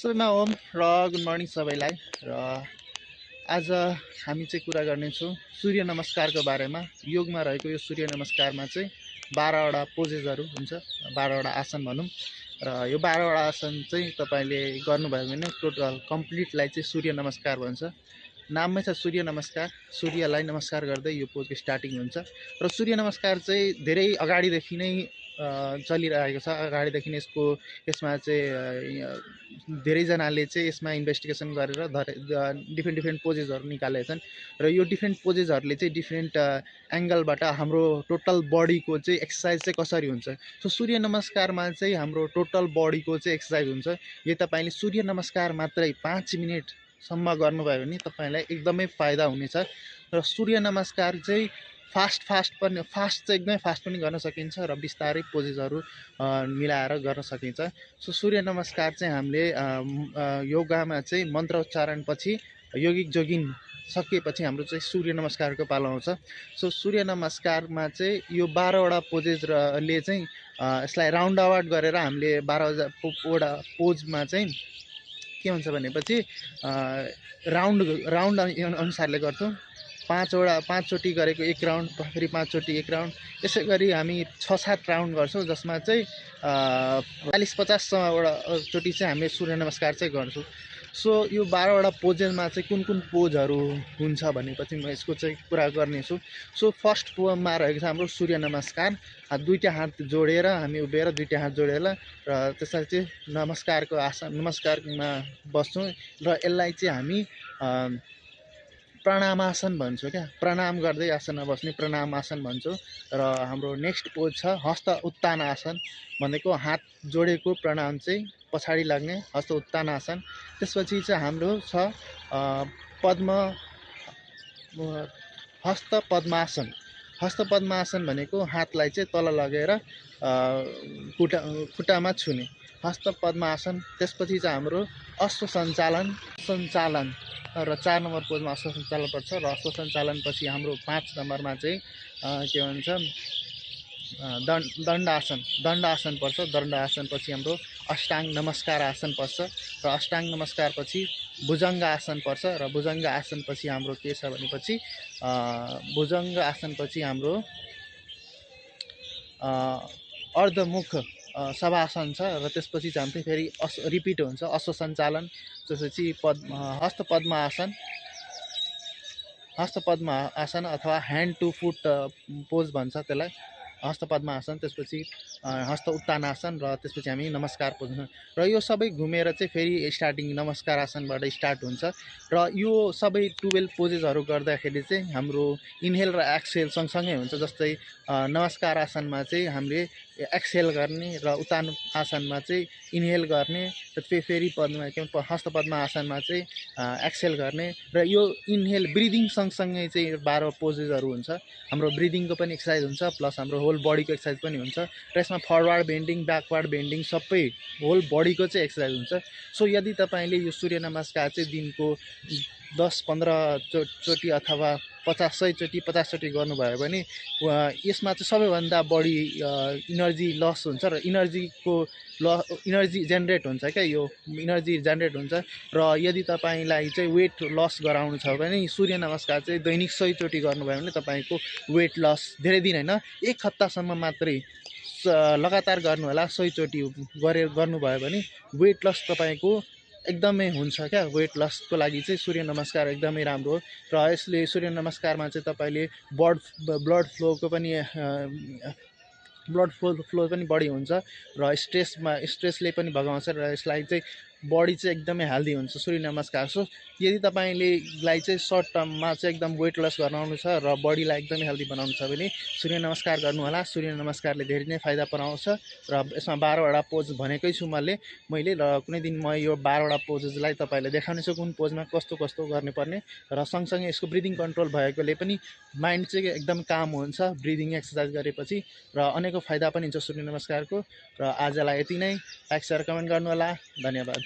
सबैमा ओम र good morning सबैलाई। र आज हामी चाहिँ कुरा गर्नेछौँ सूर्य नमस्कारको बारेमा। योगमा रहेको यो सूर्य नमस्कारमा चाहिँ 12वटा पोजेसहरू हुन्छ, 12वटा आसन भनौँ। र यो 12वटा आसन चाहिँ तपाईँले गर्नुभयो भने टोटल कम्प्लिटलाई चाहिँ सूर्य नमस्कार भन्छ। नाममै छ सूर्य नमस्कार, सूर्यलाई नमस्कार गर्दै यो पोजको स्टार्टिङ हुन्छ। र सूर्य नमस्कार चाहिँ धेरै अगाडिदेखि नै चलिरहेको छ। अगाडिदेखि नै यसमा चाहिँ धेरैजनाले चाहिँ यसमा इन्भेस्टिगेसन गरेर डिफ्रेन्ट पोजेसहरू निकालेका छन्। र यो डिफ्रेन्ट पोजेसहरूले चाहिँ डिफ्रेन्ट एङ्गलबाट हाम्रो टोटल बडीको चाहिँ एक्सर्साइज चाहिँ कसरी हुन्छ। सो सूर्य नमस्कारमा चाहिँ हाम्रो टोटल बडीको चाहिँ एक्सर्साइज हुन्छ। यो तपाईँले सूर्य नमस्कार मात्रै 5 मिनटसम्म गर्नुभयो भने तपाईँलाई एकदमै फाइदा हुनेछ। र सूर्य नमस्कार चाहिँ फास्ट चाहिँ एकदमै फास्ट पनि गर्न सकिन्छ र बिस्तारै पोजेसहरू मिलाएर गर्न सकिन्छ। सो सूर्य नमस्कार चाहिँ हामीले योगामा चाहिँ मन्त्रोच्चारणपछि योगिक जोगिन सकिएपछि हाम्रो चाहिँ सूर्य नमस्कारको पालो आउँछ। सो सूर्य नमस्कारमा चाहिँ यो 12वटा पोजेसले चाहिँ यसलाई राउन्ड अबाउट गरेर हामीले 12वटा पोजमा चाहिँ के हुन्छ भनेपछि राउन्ड अनुसारले गर्छौँ। 5 चोटि गरेको 1 राउन्ड, फेरि 5 चोटि 1 राउन्ड, यसै गरी हामी 6-7 राउन्ड गर्छौँ, जसमा चाहिँ 40-50वटा चोटि चाहिँ हामीले सूर्य नमस्कार चाहिँ गर्छौँ। सो यो 12वटा पोजमा चाहिँ कुन पोजहरू हुन्छ भनेपछि म यसको चाहिँ कुरा गर्नेछु। सो फर्स्ट पोजमा रहेको छ हाम्रो सूर्य नमस्कार। दुईटा हात जोडेर हामी उभिएर दुईटा हात जोडेर र त्यसरी चाहिँ नमस्कारमा बस्छौँ। र यसलाई चाहिँ हामी प्रणामासन भन्छौँ क्या। प्रणाम गर्दै आसनमा बस्ने प्रणामासन भन्छौँ। र हाम्रो नेक्स्ट पोज छ हस्त उत्तान आसन भनेको हात जोडेको प्रणाम चाहिँ पछाडि लाग्ने हस्त उत्तान आसन। त्यसपछि चाहिँ हाम्रो छ हस्त पद्मासन। हस्त पद्मासन भनेको हातलाई चाहिँ तल लगेर खुट्टामा छुने हस्त पद्मासन। त्यसपछि चाहिँ हाम्रो अश्व सञ्चालन र 4 नम्बर पोजमा अश्व सञ्चालन पर्छ। र अश्व सञ्चालन पछि हाम्रो 5 नम्बरमा चाहिँ के भन्छ दण्ड आसन पर्छ। दण्ड आसन पछि हाम्रो अष्टाङ्ग नमस्कार आसन पर्छ। र अष्टाङ्ग नमस्कार पछि भुजङ्ग आसन पर्छ। र भुजङ्ग आसन पछि हाम्रो के छ भनेपछि भुजङ्ग आसन पछि हाम्रो अर्धमुख शवासन छ। र त्यसपछि चाहिँ हाम्रो फेरि रिपिट हुन्छ अश्व सञ्चालन। त्यसपछि हस्त पद्मा आसन अथवा ह्यान्ड टु फुट पोज भन्छ त्यसलाई, हस्त पद्मा आसन। त्यसपछि हस्त उत्तानासन र त्यसपछि हामी नमस्कार पोज। र यो सबै घुमेर चाहिँ फेरि स्टार्टिङ नमस्कार आसनबाट स्टार्ट हुन्छ। र यो सबै 12 पोजेसहरू गर्दाखेरि चाहिँ हाम्रो इन्हेल र एक्सहेल सँगसँगै हुन्छ। जस्तै नमस्कार आसनमा चाहिँ हामीले एक्सहेल गर्ने र उत्तान आसनमा चाहिँ इन्हेल गर्ने, र फेरि हस्त पद्मा आसनमा चाहिँ एक्सहेल गर्ने। र यो इन्हेल ब्रिदिङ सँगसँगै चाहिँ 12 पोजेसहरू हुन्छ। हाम्रो ब्रिदिङको पनि एक्सर्साइज हुन्छ, प्लस हाम्रो होल बडीको एक्सर्साइज पनि हुन्छ। र यसमा फरवर्ड बेन्डिङ, ब्याकवर्ड बेन्डिङ सबै होल बडीको चाहिँ एक्सर्साइज हुन्छ। सो यदि तपाईँले यो सूर्य नमस्कार चाहिँ दिनको 10-15 चोटि अथवा 50-100 चोटि 50 चोटि गर्नुभयो भने यसमा चाहिँ सबैभन्दा बढी इनर्जी लस हुन्छ र इनर्जी जेनरेट हुन्छ क्या। यो इनर्जी जेनरेट हुन्छ। र यदि तपाईँलाई चाहिँ वेट लस गराउनु छ भने सूर्य नमस्कार चाहिँ दैनिक 100 चोटि गर्नुभयो भने तपाईँको वेट लस धेरै दिन होइन 1 हप्तासम्म मात्रै लगातार गर्नु होला। 100 चोटि गर्नुभयो भने वेट लस तपाईँको एकदमै हुन्छ क्या। वेट लसको लागि चाहिँ सूर्य नमस्कार एकदमै राम्रो हो। र यसले सूर्य नमस्कारमा चाहिँ तपाईँले ब्लड फ्लो पनि बढी हुन्छ र स्ट्रेसले पनि भगाउँछ। र यसलाई चाहिँ बडी चाहिँ एकदमै हेल्दी हुन्छ सूर्य नमस्कार। सो यदि तपाईँलाई चाहिँ सर्ट टर्ममा चाहिँ एकदम वेट लस गराउनु छ र बडीलाई एकदमै हेल्दी बनाउनु छ भने सूर्य नमस्कार गर्नु होला। सूर्य नमस्कारले धेरै नै फाइदा पुऱ्याउँछ। र यसमा 12वटा पोज भनेकै छु मैले। र कुनै दिन म यो 12वटा पोजेसलाई तपाईँलाई देखाउनेछु कुन पोजमा कस्तो गर्नुपर्ने। र सँगसँगै यसको ब्रिदिङ कन्ट्रोल भएकोले पनि माइन्ड चाहिँ एकदम काम हुन्छ ब्रिदिङ एक्सर्साइज गरेपछि। र अनेकौँ फाइदा पनि हुन्छ सूर्य नमस्कारको। र आजलाई यति नै। लाइक शेयर कमेन्ट गर्नु होला। धन्यवाद।